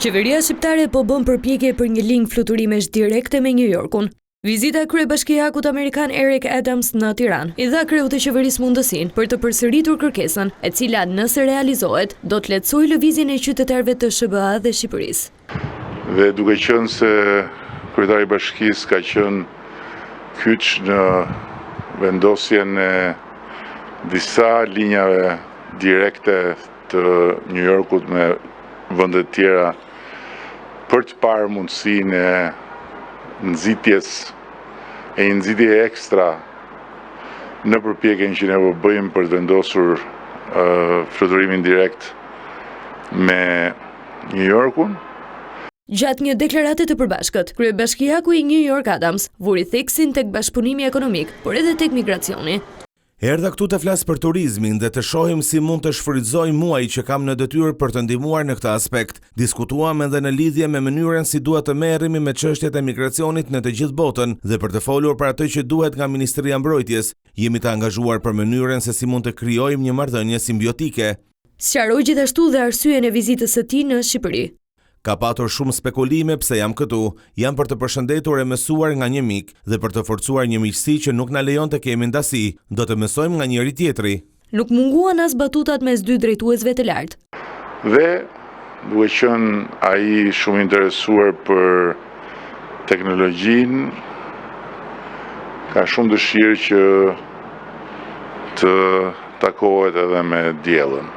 Qeveria shqiptare po bën përpjekje për një linjë fluturimesh direkte me New Yorkun. Vizita e kryebashkiakut amerikan Eric Adams në Tiranë i dha kreut të qeverisë mundësinë për të përsëritur kërkesën, e cila nëse realizohet, do të lehtësojë lëvizjen e qytetarëve të SHBA dhe Shqipërisë. Dhe duke qenë se kryetari i bashkisë ka qenë kyç në vendosjen e disa linjave direkte të New Yorkut me vende të tjera për të parë mundësinë e nxitjes e një nxitje ekstra në përpjekjen që ne po bëjmë për të vendosur fluturimin direkt me New Yorkun. Gjatë një deklarate të përbashkët, kryebashkiaku i New York Adams vuri theksin tek bashkëpunimi ekonomik, por edhe tek migracioni. Erdha këtu të flas për turizmin dhe të shohim si mund të shfrytëzoj muajt që kam në detyrë për të ndihmuar në këtë aspekt. Diskutuam edhe në lidhje me mënyrën si duhet të merremi me çështjet e migracionit në të gjithë botën dhe për të folur për atë që duhet nga Ministria e Mbrojtjes. Jemi të angazhuar për mënyrën se si mund të krijojmë një marrëdhënie simbiotike. Sqaroi gjithashtu dhe arsyen e vizitës së tij në Shqipëri. Ka patur shumë spekulime pse jam këtu. Jam për të përshëndetur e mësuar nga një mik dhe për të forcuar një miqësi që nuk na lejon të kemi ndasi. Do të mësojmë nga njëri-tjetri. Nuk munguan as batutat mes dy drejtuesve të lartë. Dhe, duke qenë ai shumë i interesuar për teknologjinë, ka shumë dëshirë që të takohet edhe me Diellën.